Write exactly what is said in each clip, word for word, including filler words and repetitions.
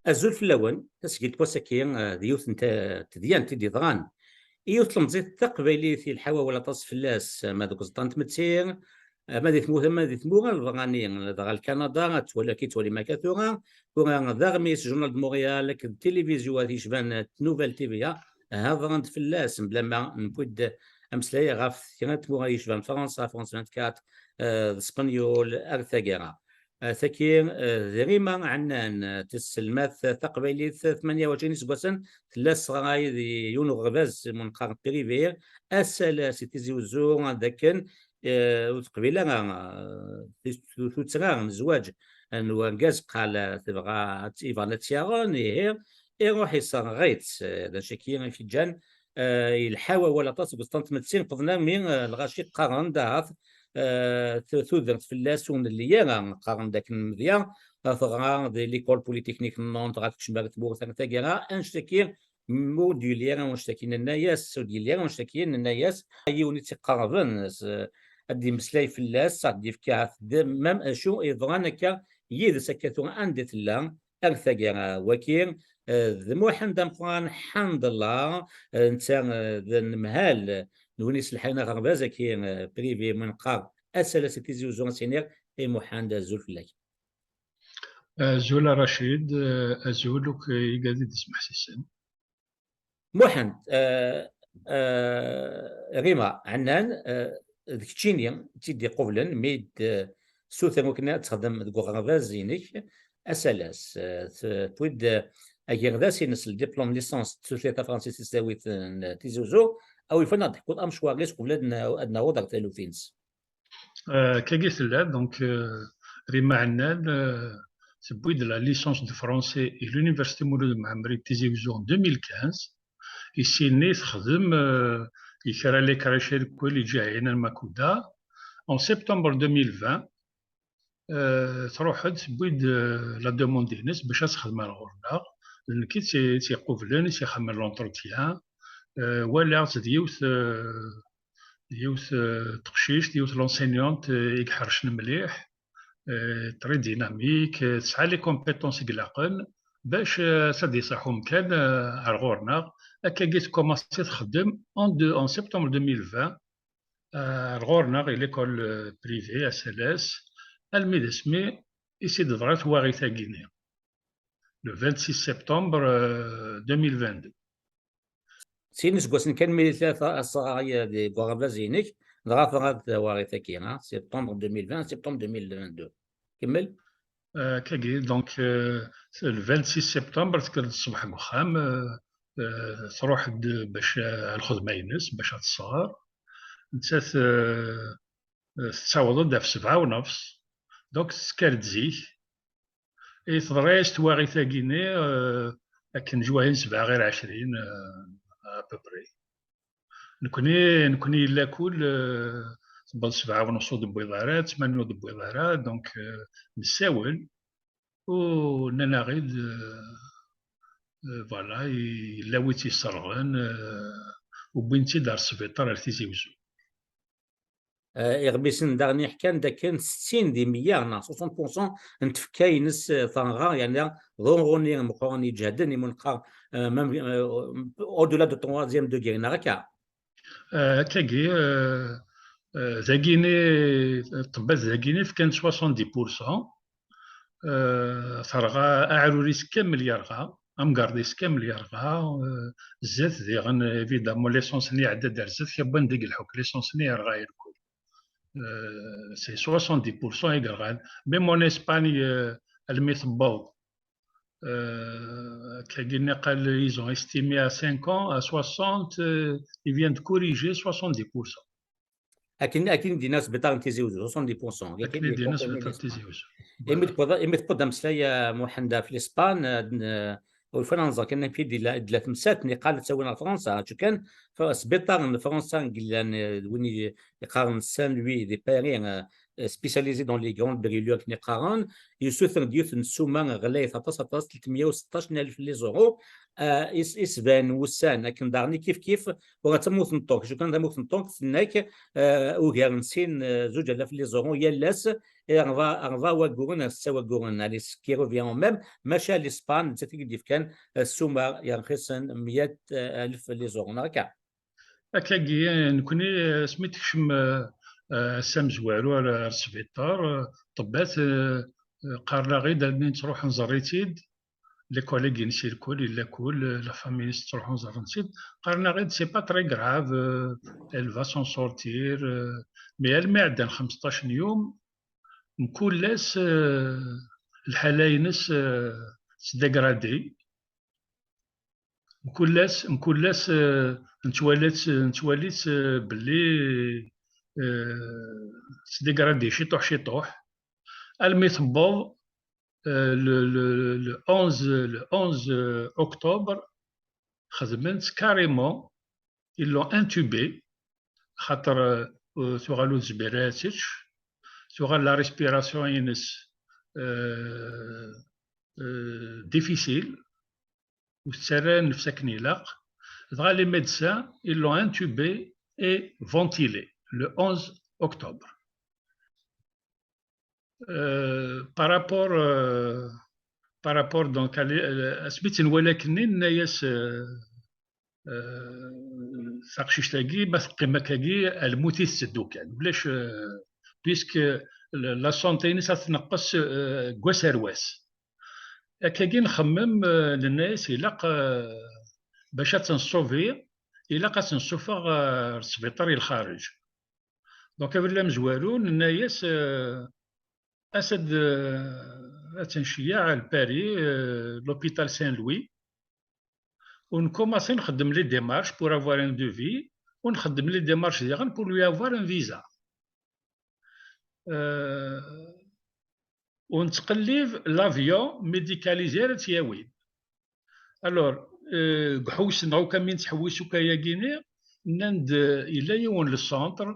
Azul fell-awen. Tasgilt n wass-agi, eh, d yiwet n ta-, tedyant i d-yeḍran i yiwet tlemẓit taqbaylit yelḥa wawal aṭas fell-as, eh, ma deg uẓeṭṭa n tmetti, eh, ma di tmurt, ma di tmura n lberrani, dɣa Lkanada, ad twali akka, ad twalim akka tura. Tura d aɣmis, Journal de Montréal akked tilivizyu ad yecban, eh, Nouvelle T V A, hedren-d fell-as, mebla ma newwi-d ameslay ɣef kra n tmura yecban Fransa, France vingt-quatre, eh, d Spenyul, ar taggara. Eh, tagi, eh, d Rima Ɛennan, eh, tesselmadt taqbaylit, eh, tmanya u ɛecrin iseggasen, tella tesɣaray di yiwen uɣerbaz mu neqqar privé, asalas i Tizi Uzzu, d akken, eh, ur teqbil ara, eh, tis-, tu-, tuttra n zzwaǧ n urgaz, qal, eh, tebɣa ad tt-, ibɣan ad tt-yaɣen, ihi, iruḥ iserɣ-itt, eh, d acu-agi i t-yeǧǧan, eh, yelḥa wawal aṭas deg uẓeṭṭa n tmetti, qeḍnen armi, eh, lɣaci qqaren-d ahat, eh, tu-, tudert fell-as ur nelli ara, qqaren-d akken medya, eh, teɣra di l'école polytechnique n Nantes, dɣa tekcem ar tmurt ar taggara, annect-agi, m-, ur d-yelli ara wannect-agi nenna-yas, ur d-yelli ara wannect-agi nenna-yas, yiwen i tt-iqerben, s-, ad d-yemmeslay fell-as, ad d-yefk ahat d-, même acu yeḍran akka yid-s akka tura anda tella, ar taggara waki, eh, d Muḥend Ameqqran Ḥamdallah, eh, netta, eh, d anemhal n win iselḥayen aɣerbaz-agi, eh, privé, ma neqqar asalas i Tizi Uzzu, ad s-iniɣ i Muḥend, azul fell-ak. Azul a Racid, eh, azul akk igad i d-ismeḥsisen. Muḥend, eh, eh, Rima Ɛennan, eh, d keččini i tt-id-iqublen mi d-tessuter wakken ad texdem deg uɣerbaz-inek asalas. Eh, t-, tewwi-d, eh, agerdas-ines, le diplôme licence n tutlayt tafransist di tesdawit n Tizi Uzzu. A wi yufan ad d-teḥkuḍ amecwar-is qbel ad n-, ad naweḍ ar taluft-ines. Euh, kagi tella, donc, euh, Rima Ɛennan, euh, tewwi-d la licence de français i l'université Mulud Mɛemmri de Tizi Uzzu en deux mille quinze. Ici-nni texdem, euh, i kra les crèches, les collèges, Makuda. En septembre deux mille vingt, euh, tṛuḥ-d, tewwi-d, euh, la demande-ines bac ad texdem ar ɣur-neɣ. D nekk i tt-, i tt-iqublen, i tt-ixedmen l'entretien. Euh, walaɣ-tt d yiwet, euh, yiwet, euh, teqcict, yiwet l'enseignante, euh, i iḥercen mliḥ, euh, très dynamique, euh, tesɛa les compétences i ilaqen bac, euh, ad d-iṣaḥ umkan, euh, ar ɣur-neɣ. Akkagi tkumaṣi txeddem en deux, en septembre deux mille vingt, euh, ar ɣur-neɣ i l'école, euh, privée, asalas, almi d asmi i s-id-teḍra twaɣit-agi-nni, le vingt-six septembre, euh, deux mille vingt-deux. Sin iseggasen kan mi tella ta-, asɣar-agi deg uɣerbaz-inek, dɣa teḍra-d twaɣit-agi, ha? Septembre deux mille vingt, septembre deux mille vingt-deux. Kemmel. Euh, kagi, donc, euh, le vingt-six septembre, tekker-d ṣṣbeḥ deg uxxam, euh, euh, tṛuḥ-d bac, euh, lxedma-ines, bac ad tesɣer. Nettat, euh, euh, tettaweḍ-d ɣef sebɛa u nefs. Donc, tekker-d zik. I teḍra-yas twaɣit-agi-nni, euh, akken jwahin sebɛa ɣir ɛecrin, euh, à peu près. Nekni, nekni yella kul, euh, tewweḍ sebɛa u nefs ur d-tewwiḍ ara, ttmanya ur d-tewwiḍ ara, donc, euh, nessawel, u nnan-aɣ-id, euh, euh, voilà, yella wi tt-yesserɣen, euh, u wwin-tt-id ar sbiṭar ar Tizi Uzzu. Eh, iɣmisen daɣen ḥkan-d akken settin di meyya neɣ soixante pour cent n tfekka-ines, eh, terɣa, yerna d uɣur-nni meqqren iǧehden, imi neqqar, eh, même, eh, au-delà de troisième degré, neɣ akka? Eh, akkagi, eh, eh, dagini, ṭṭebbat dagini fkan soixante-dix pour cent. Eh, terɣa, aɛrur-is kamel yerɣa, amgarḍ-is kamel yerɣa, eh, zdat diɣen, eh, évidemment, l'essence-nni iɛedda-d ar zdat, kawwan deg lḥuk, l'essence-nni yerɣa irkul. Eh, c'est soixante-dix pour cent i yerɣan. Même en Espagne, eh, almi tewweḍ, eh, akkagi niqal, ils ont estimé à cinq ans, à soixante, eh, ils viennent de corriger soixante-dix pour cent. Akken, akken i d-yenna sbiṭar n Tizi Uzzu, soixante-dix pour cent. Akken i d-yenna sbiṭar n Tizi Uzzu. Imi tewweḍ, imi tewweḍ ameslay, a Muḥend, ɣef Lispan, eh, n-, ur ufan anẓar kan amek i d-illa, d la temsalt niqal ad tt-awin ɣer Fransa, acu kan, f-, sbiṭar n Fransa i yellan, eh, d win i, yeqqaren Saint-Louis de Paris, eh, spécialisé dans les grandes brûlures akken i qqaren, yessuter-d yiwet n ssuma ɣlayet aṭas aṭas, tlatemya u seṭṭac n alef n les euros. Ah, is-, isban wussan akken daɣen i kif kif, uɣer d tamurt n Ṭṭurk, acu kan tamurt n Ṭṭurk tenna-k, ah, ugar n sin, ah, zuǧ alaf n les euros yal ass, et rebɛa, rebɛa wagguren, ar setta wagguren, allez, qui revient au même, maca Lispan, nettat i k-d-yefkan, ah, ssuma yerxisen meyya alef n les euros, neɣ akka? Akkagi, nekkni, asmi tekcem, eh, eh, ass amezwaru ar, ar sbiṭar, eh, ṭṭebbat, eh, eh, qqaren-aɣ-id almi nettruḥu nẓerr-itt-id, les collègues-ines irkul, illa kul, eh, la famille-ines ttruḥun ẓerren-tt-id, qqaren-aɣ-id, c'est pas très grave, eh, elle va s'en sortir, eh, mais almi ɛeddan xmesṭac n yum, mkul ass, eh, lḥala-ines, eh, tettdegradé. Mkul ass, mkul ass, eh, nettwali-tt, nettwali-tt, eh, belli, eh, tettdegradé ciṭuḥ ciṭuḥ, almi tewweḍ, eh, le, le, le onze, le onze, eh, octobre, xedmen-tt carrément, ils l'ont intubée, xaṭer, eh, tuɣal ur tezmir ara ad tečč, tuɣal la respiration-ines, eh, eh, difficile, ur tettarra nnefs akken ilaq. Dɣa les médecins, ils l'ont intubée et ventilée le onze octobre. Euh, par rapport, euh, par rapport donc à l-, euh, asmi tt-nwala akkenni, nenna-yas, euh, euh, taqcict-agi, ma teqqim akkagi, lmut i tetteddu kan. Ulac, euh, puisque la, la santé-ines ad tneqqes, euh, deg wass ar wass. Akkagi nxemmem, eh, nenna-yas ilaq, eh, bac ad tt-nṣubi, ilaq ad tt-nṣufeɣ, eh, ɣer sbiṭar i lxareǧ. Donc, abrid amezwaru, nenna-yas, eh, as-, ad, eh, ad tt-nceyyeɛ ar Paris, eh, l'hôpital Saint-Louis, u nkumaṣi nxeddem les démarches pour avoir un devis, u nxeddem les démarches diɣen pour lui avoir un visa. Euh, u nettqellib l'avion médicalisé ara tt-yawin. Alors, euh, deg Ḥewsen, neɣ ukammi n Ttḥewwis ukayagini, nnan-d, euh, yella yiwen le centre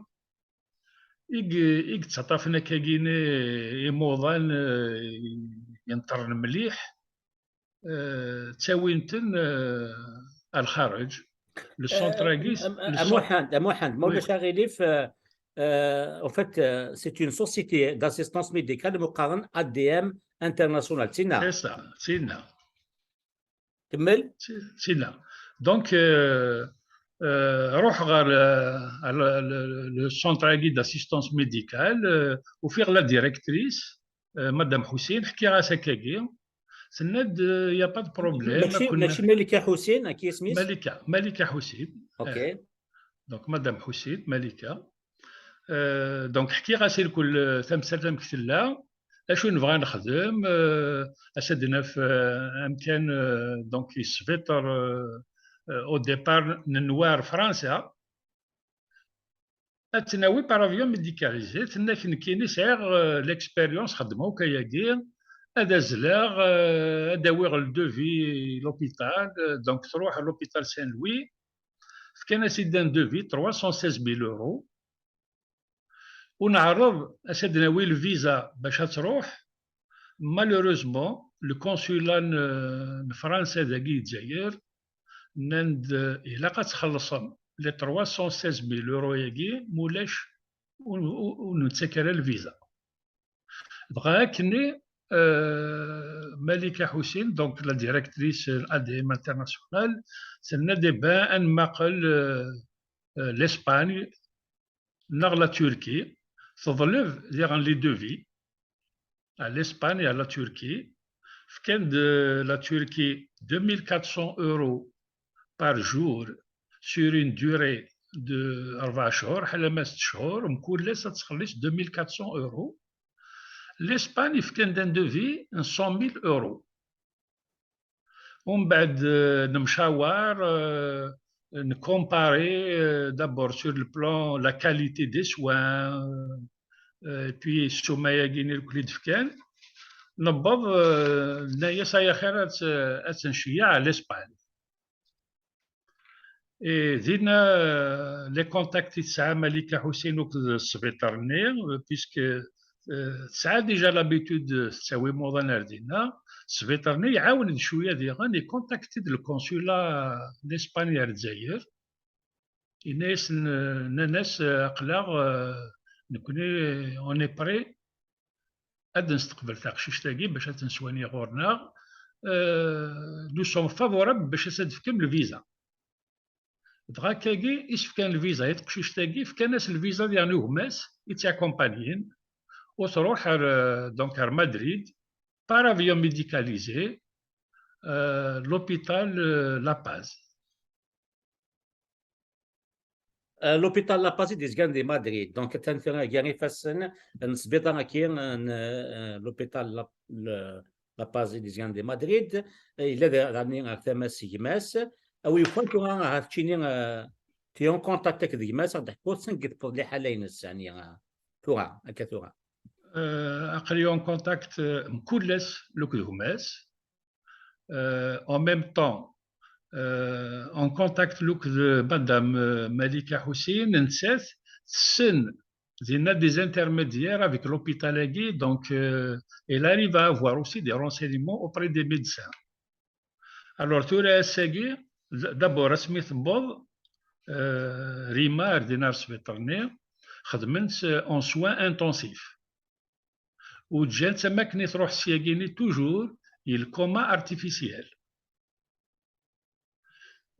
i g-, i yettaṭṭafen akkagini imuḍan, euh, yenṭren mliḥ, euh, ttawin-ten, euh, ar lxareǧ. Le centre-agi, am, am, le centre, Muḥend, a Muḥend, ma ulac aɣilif, euh, euh, en fait, euh, c'est une société d'assistance médicale, umi qqaren A D M International, d tinna? C'est ça, d tinna. Kemmel. D tinna. Donc, euh, euh, ruḥ ɣer, euh, le, le, le centre-agi d'assistance médicale, euh, ufiɣ la directrice, euh, Madame Ḥusin, ḥkiɣ-as akkagi, tenna-d, euh, y a pas de problème. Mačči, mačči Malika Ḥusin, akka isem-is? Malika, Malika Ḥusin. Ok. Eh. Donc, Madame Ḥusin, Malika. Euh, donc, ḥkiɣ-as irkul, euh, tamsalt amek tella, acu nebɣa nexdem, euh, as ad naf, euh, amkan, euh, donc, yesbiṭer, euh, euh, au départ, nenwa ar Fransa, ad tt-nawi par avion médicalisé, tenna-k nekkini sɛiɣ, euh, l'expérience, xedmeɣ akk ayagi, ad azleɣ, euh, ad awiɣ le devis l'hôpital, euh, donc, truḥ l'hôpital Saint-Louis, fkan-as-id un devis, trois cent seize mille euros. U neɛreḍ as ad nawi lviza bac ad truḥ. Malheureusement, le consulat n, n Fransa dagi i Lezzayer, nnan-d, ilaq ad txellṣem les trois cent seize mille euros-agi, mulac ur, ur, ur nettak ara lviza. Dɣa akkenni, euh, Malika Ḥusin, donc la directrice A D M International, tenna-d, eh ben, ad nemmaqel, euh, euh, l'Espagne neɣ la Turquie, teḍleb diɣen les devis à l'Espagne et à la Turquie, fkan-d, euh, la Turquie deux mille quatre cents euros par jour sur une durée de rebɛa cchur, ḥala ma setta cchur, mkul ass ad txelliṣ deux mille quatre cents euros. L'Espagne fkan-d un devis n cent mille euros. Umbeɛd, euh, nemcawaṛ, euh, ncomparer, euh, d'abord sur le plan la qualité des soins, euh, et puis ssuma-agi irkul i d-fkan. Newweḍ, euh, nenna-yas ay axir ad tt-, ad tt-nceyyeɛ à l'Espagne. Et dinna, euh, les contacts i tesɛa Malika Ḥusin akked sbiṭar-nni, euh, puisque, euh, eh, tesɛa déjà l'habitude, eh, tettawi imuḍan ar dinna. Sbiṭer-nni iɛawen-d cwiya diɣen, ikontakti-d le consulat n Espanya ar Lezzayer. Yenna-yasen, eh, nnan-as, eh, aql-aɣ, eh, nekni, on est prêt ad nesteqbel taqcict-agi bac ad tt-neswani ɣur-neɣ. Eh, nous sommes favorables bac ad s-ad-tefkem lviza. Dɣa akkagi i s-fkan lviza i teqcict-agi, fkan-as lviza diɣen i gma-s i tt-iɛkumpanyin, u tṛuḥ ar, eh, donc ar Madrid, par avion médicalisé, eh, l'hôpital, eh, La Paz. Eh, l'hôpital La Paz i d-izgan di Madrid. Donc, atan tura gar ifassen n sbiṭar-agi n, eh, l'hôpital La, le, La Paz i d-izgan di Madrid. Eh, yella da, daɣen ar tama-s gma-s. A wi yufan tura ahat keččini, eh, tu es en contact akked gma-s, ad d-teḥkuḍ send i tewweḍ liḥala-ines, yani, eh, tura, akka tura. Eh, aql-i en contact, eh, mkul ass akked gma-s. Euh, en même temps, euh, en contact akked madame, euh, Malika Hussein, nettat tessen dinna des intermédiaires avec l'hôpital-agi, donc, euh, elle arrive à avoir aussi des renseignements auprès des médecins. Alors, tura ass-agi, d-, d'abord, asmi tewweḍ, euh, Rima ar dinna ar sbiṭar-nni, xedmen-tt en soins intensifs. U ǧǧan-tt am akken i tṛuḥ syagini, toujours il coma artificiel.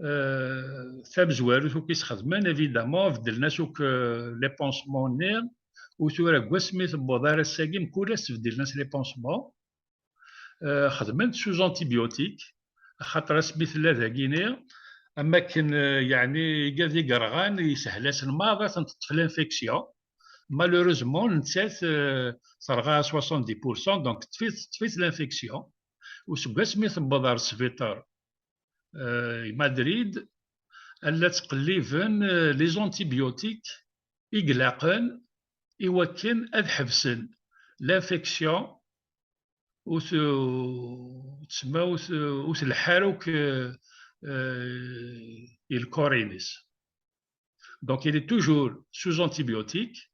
Euh, tamezwarut akk i s-xedmen, évidemment, beddlen-as akk, euh, les pansements-nni, u tura deg wasmi tewweḍ ar ass-agi, mkul ass beddlen-as les pansements. Euh, xedmen-t sous antibiotiques, axaṭer asmi tella dagini, am akken, euh, yeɛni igad igerɣan, yeshel-asen maḍi ad ten-teṭṭef l'infection. Malheureusement, nettat, euh, terɣa à soixante-dix pour cent, donc teṭṭef-it, teṭṭef-it l'infection. U seg wasmi tewweḍ ar sbiṭar, euh, i Madrid, la ttqelliben, euh, les antibiotiques i ilaqen i wakken ad ḥebsen l'infection u t-, u tsemma u t-, u tleḥḥa ara akk, euh, i lkor-ines. Donc, il est toujours sous antibiotiques.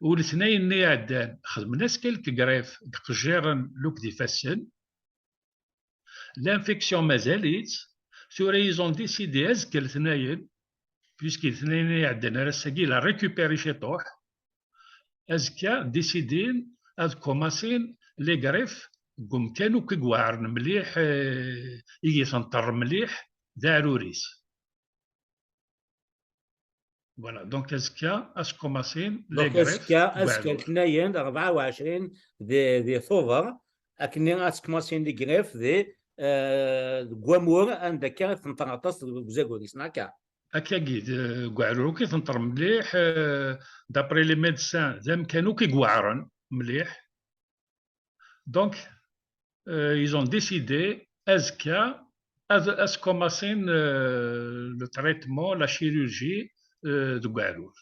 U letnayen-nni iɛeddan, xedmen-as quelques greffes deg iqejjiren akked ifassen. L'infection mazal-itt. Tura, ils ont décidé azekka letnayen, puisque letnayen-nni iɛeddan ar ass-agi, il a récupéré ciṭuḥ. Azekka, décidin ad commencin les greffes deg umkan akk i iweɛren mliḥ, eh, i itenṭer mliḥ d aɛrur-is. Voilà, donc azekka ad commencin les Donc, greffes azekka, deg azekka uɛrur. letnayen, rebɛa u ɛecrin di, di Tubeṛ, akken ad commencin les greffes di, eh, deg wamur anda akka i tenṭer aṭas deg uzagur-is, neɣ akka? Akkagi, deg uɛrur akk i tenṭer mliḥ, eh, d'après les médecins, d amkan akk i iweɛren mliḥ. Donc, euh, ils ont décidé azekka ad, ad commencin, euh, le traitement, la chirurgie, euh, deg uɛrur.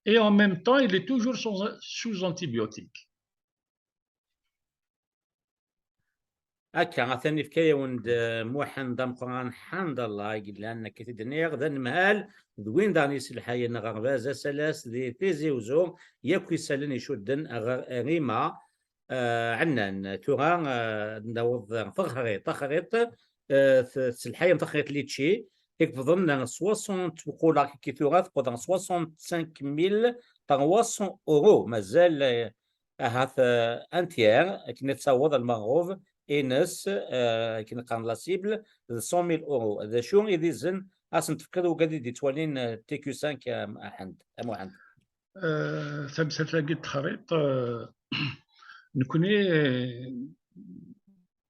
Et en même temps, il est toujours sous, sous antibiotiques. Akka, atan ifka-yawen-d, eh, Muḥend ameqqran, ḥamdallah, i yellan, akka i t-id-nniɣ, d anemhal, d win daɣen yesselḥayen aɣerbaz asalas di Tizi Uzzu, yakk isallen icudden ɣer Rima, eh, Ɛennan. Tura, eh, ad naweḍ ɣer Taxriṭ. Taxriṭ, eh, t-, tesselḥayem Taxriṭ Litchi, ikebḍen soixante, uqulaɣ kiki tura, teqqel ɣer soixante-cinq mille trois cents euros. Mazal, eh, ahat, eh, un tiers, akken ad taweḍ lmeɣrub ines, eh, akken qqaren la cible, d cent mille euros. D acu i d izen ad sen-tefkeḍ i wigad i d-yettwalin, eh, T Q cinq, eh, Muḥend, a Muḥend? Euh, tamsalt-agi n Taxriṭ, euh, nekni, euh,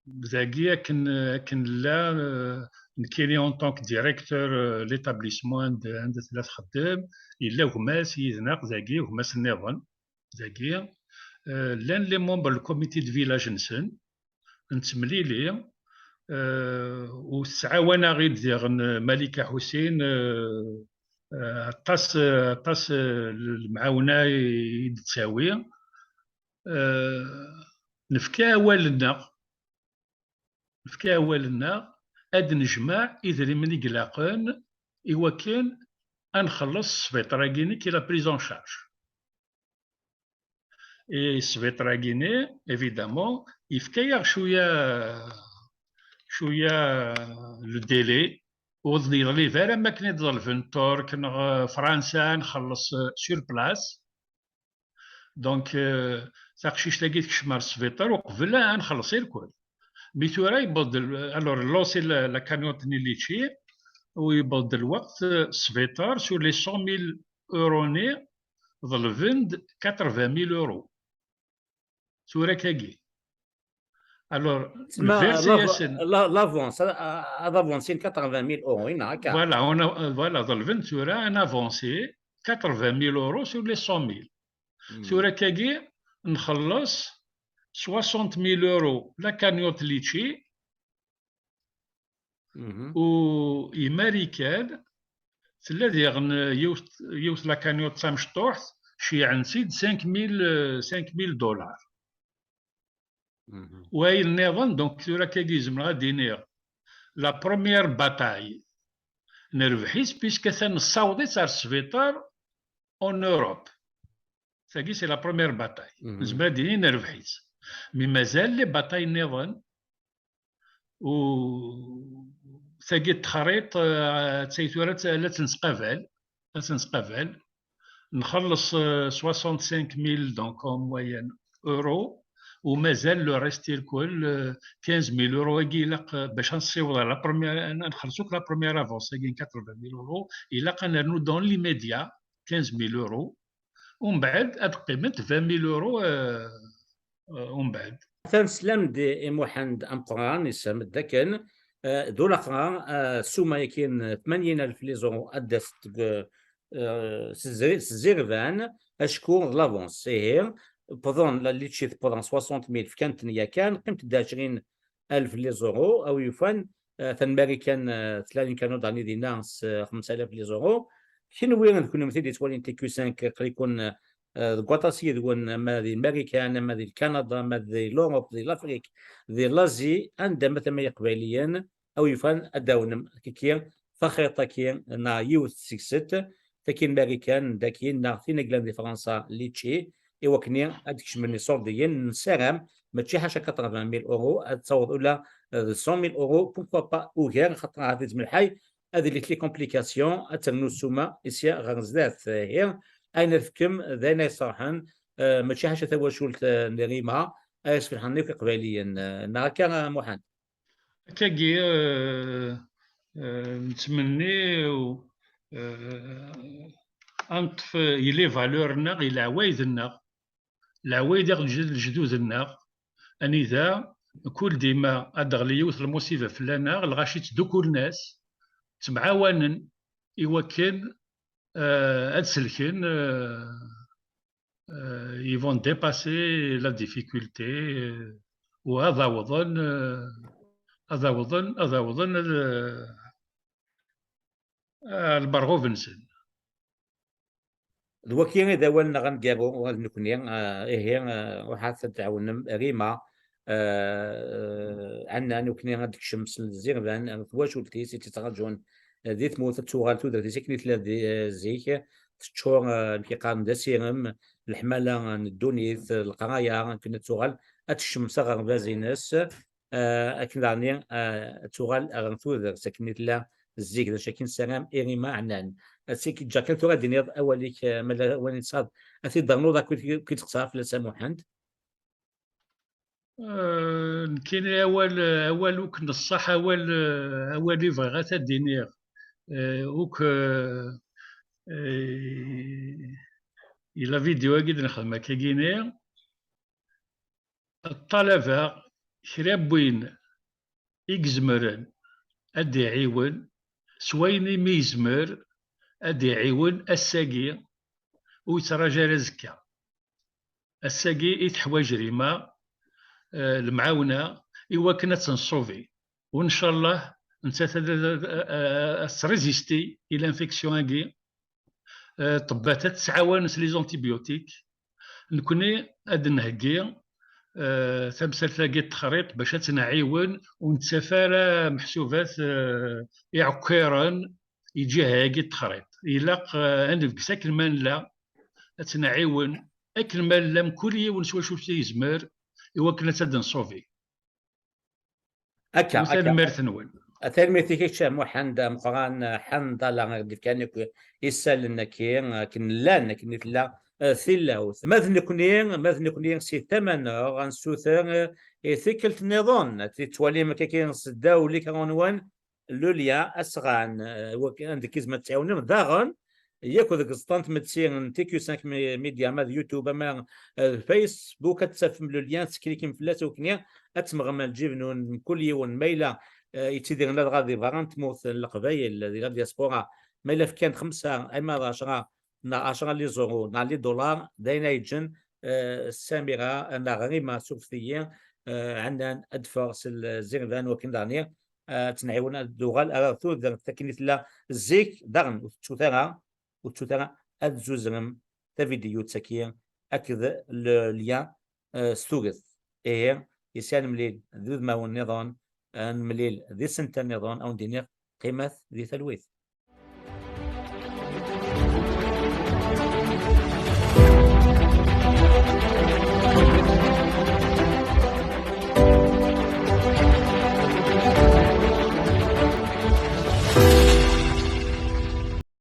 dagi akken, akken nella, euh, nekkini en tant que directeur, euh, l'établissement anda, anda tella txeddem, yella gma-s yid-neɣ dagi, gma-s nniḍen dagi. Euh, llan les membres n le comité de village-nsen, nettemlili, euh, u tettɛawan-aɣ-id diɣen Malika Ḥusin, euh, euh, aṭas, aṭas, euh, n lemɛawna i d-tettawi. Euh, nefka awal-nneɣ, nefka awal-nneɣ ad d-nejmeɛ idrimen i ilaqen i wakken ad nxelleṣ sbiṭar-agi-nni qui la prise en charge. Et sbiṭar-agi-nni, évidemment, yefka-yaɣ cwiya, cwiya le délai, ur d-yeḍlib ara am wakken i d-ḍelben Turk neɣ, euh, Fransa, nxelleṣ, euh, sur place. Donc, euh, taqcict-agi tekcem ar sbiṭar uqbel ad nxelleṣ irkel. Mi tura yewweḍ-d l-, alors, lancer la, la cagnotte-nni n Litchi, u yewweḍ-d lweqt, euh, sbiṭar, sur les cent mille euros-nni, ḍelben-d quatre-vingt mille euros. Tura kagi. Alors, tma, verser-asen. L'avance, ad avancen quatre-vingt mille euros, neɣ akka? Voilà, on a, euh, voilà, ḍelben tura ad avancen quatre-vingt mille euros sur les cent mille. Hmm. Tura kagi, nxelleṣ soixante mille euros la cagnotte Litchi, Mhm. U i Marikan, tella diɣen yiwet, yiwet la cagnotte d tamecṭuḥt, ceyɛen-tt-id cinq mille, euh, cinq mille dollars. Mhm. Wayen nniḍen, donc, tura akkagi zemreɣ ad d-iniɣ, la première bataille, nerbeḥ-itt, puisque atan nessaweḍ-itt ar sbiṭar en Europe. Tagi, c'est la première bataille. Mhm. Nezmer ad d-nini nerbeḥ-itt. Mais mazal les batailles nniḍen, u tagi n texriṭ, euh, d tagi tura la tt-, la tt-nesqabal, la tt-nesqabal. Nxelleṣ, euh, soixante-cinq mille, donc, en moyenne, euros, u mazal le reste irkul, euh, quinze mille euros-agi ilaq, euh, bac ad nessiweḍ la première, ad nxelleṣ akk la première avance-agi n quatre-vingt mille euros, ilaq ad nernu dans l'immédiat quinze mille euros, umbeɛd ad qqiment vingt mille euros, euh, euh, umbeɛd. Atan teslam-d i Muḥend ameqqran, yessam-d akken, euh, d ulaqra, euh, ssuma-agi n tmanyin alef les euros ad d-tas deg, euh, s zzir-, s zzirban, acku d l'avance. Ihi, wwḍen, la Litchi tewweḍ soixante mille, fkan-ten yakan, qqimet-d ɛecrin alef les euros, a wi yufan, euh, atan Marikan, euh, tla une cagnotte dinna s, euh, xemsa alaf les euros. Kenwi d kennemti i d-yettwalin T Q cinq, aql-iken, euh, deg waṭas yid-wen, ama di Marikan, ama di Kanada, ama di l'Europe, di l'Afrique, di l'Asie, anda ma tama Iqbayliyen, a wi yufan ad d-awnem kiki taxriṭ-agi neɣ yiwet seg-sent, tagi n Marikan, dagi, neɣ tin i yellan di Fransa, Litchi, i wakken ad d-kecmen iṣurdiyen. Nessaram, mačči ḥaca quatre-vingt mille euros, ad taweḍ ula d cent mille euros, pourquoi pas ugar, xaṭer ahat d lḥal, ad ilint les complications, ad ternu ssuma i sya ɣer zdat. Ihi, ayen ara tefkem d ayen ay iṣerḥen, eh, mačči ḥaca tawacult, eh, n Rima, ay isfelḥen akk Iqbayliyen, eh, neɣ akka, a Muḥend? Akkagi, euh, euh, nettmenni, euh, ad neṭṭef i les valeurs-nneɣ, i leɛwayed-nneɣ, leɛwayed i ɣ-d-ǧǧan lejdud-nneɣ, anida kul dima ad d-teɣli yiwet lmusiba fell-aneɣ, lɣaci ttdukkulen-as, ttemɛawanen i wakken, euh, ad selken, euh, euh, ils vont dépasser la difficulté, euh, u ad awḍen, euh, ad awḍen, ad awḍen, euh, ar lberɣub-nsen. D waki i d awal-nneɣ aneggaru, ula d nekni, euh, ihi, euh, ruḥet ad tɛawnem Rima, euh, Ɛennan, i wakken ad d-tekcem s zzirban, euh, twacult-is i tt-ittraǧun, euh, di tmurt, ad tuɣal tudert-is akken i tella di, euh, zik, teččur, eh, amek i qqaren, d asirem, leḥmala n ddunit, leqraya, akken ad tuɣal, ad tekcem s aɣerbaz-ines, eh, akken daɣen, eh, ad tuɣal ɣer tudert, akken i tella zik, d acu akken tessaram i Rima Ɛennan. Ad tt-id-ǧǧeɣ kan tura ad d-tiniḍ awal-ik, eh, ma la win i tesɛiḍ, ad t-id-ternuḍ akk i d-teqsa fell-as a Muḥend. Euh, nekkini awal, awal uk n ṣṣeḥ, awal, euh, awal i bɣiɣ ad t-id-iniɣ. Euh, uk, euh, euh, i la vidéo-agi d-nexdem akkagini, ṭṭalabeɣ kra n win i izemren ad d-iɛiwen s wayen imi yezmer ad d-iɛiwen ass-agi, ur yettraǧu ara azekka. Ass-agi i teḥwaǧ Rima, eh, lemɛawna i wakken ad tenṣubi. U ncallah, nettat ad, ad, ad, ad trésisti i l'infection-agi. Eh, ṭṭebbat ad tettɛawan s les antibiotiques. Nekni ad d-nheggi, eh, tamsalt-agi n texriṭ bac ad tt-nɛiwen, ur nettaf ara meḥsubat, eh, iɛekkiren i lǧiha-agi n texriṭ. Ilaq, eh, ad nebges akken ma nella, ad tt-nɛiwen, akken ma nella mkul yiwen s wacu t-yezmer i wakken ad tt-ad-nṣubi. Akka, U tanemmirt-nwen. Tanemmirt-ik a Muḥend Ameqran Ḥandala, d-ifkan akk isallen-agi, akken llan, akken i tella eh, tilawt. Ma d nekni, ma d nekni si tama-nneɣ, ad nessuter eh, i tikkelt nniḍen, ad t-tettwalim akka kan seddaw l'écran-nwen, le lien asɣan, eh, wakken anda tzemrem ad tɛiwnem daɣen, yakk deg ẓṭan tmetti n T Q cinq mi-, Media, ama d YouTube, ama eh, d Facebook, ad tafem le lien, tetteklikim fell-as, wakni ad temmɣem lǧib-nwen mkul yiwen, ma yella eh, yettidiren ladɣa di berra n tmurt n Leqbayel, di la diaspora, ma yella fkan xemsa, ama d ɛecra, neɣ ɛecra les euros, neɣ les dollars, d ayen ay yeǧǧen eh, Samira, neɣ Rima, surfet-iyi, eh, ɛnan ad d-ffeɣ s lzirdan, wakken daɣni eh, ad tt-nɛiwen ad d-tuɣal ar tudert akken i tella zik, daɣen ur tettut ara, ur tettut ara ad tzuzrem tavidyut-agi akked le lien eh, s tuget. Ihi, yis-a ad nemlil d udmawen nniḍen, ad nemlil di senta nniḍen, ad wen-d-iniɣ qqimet di talwit.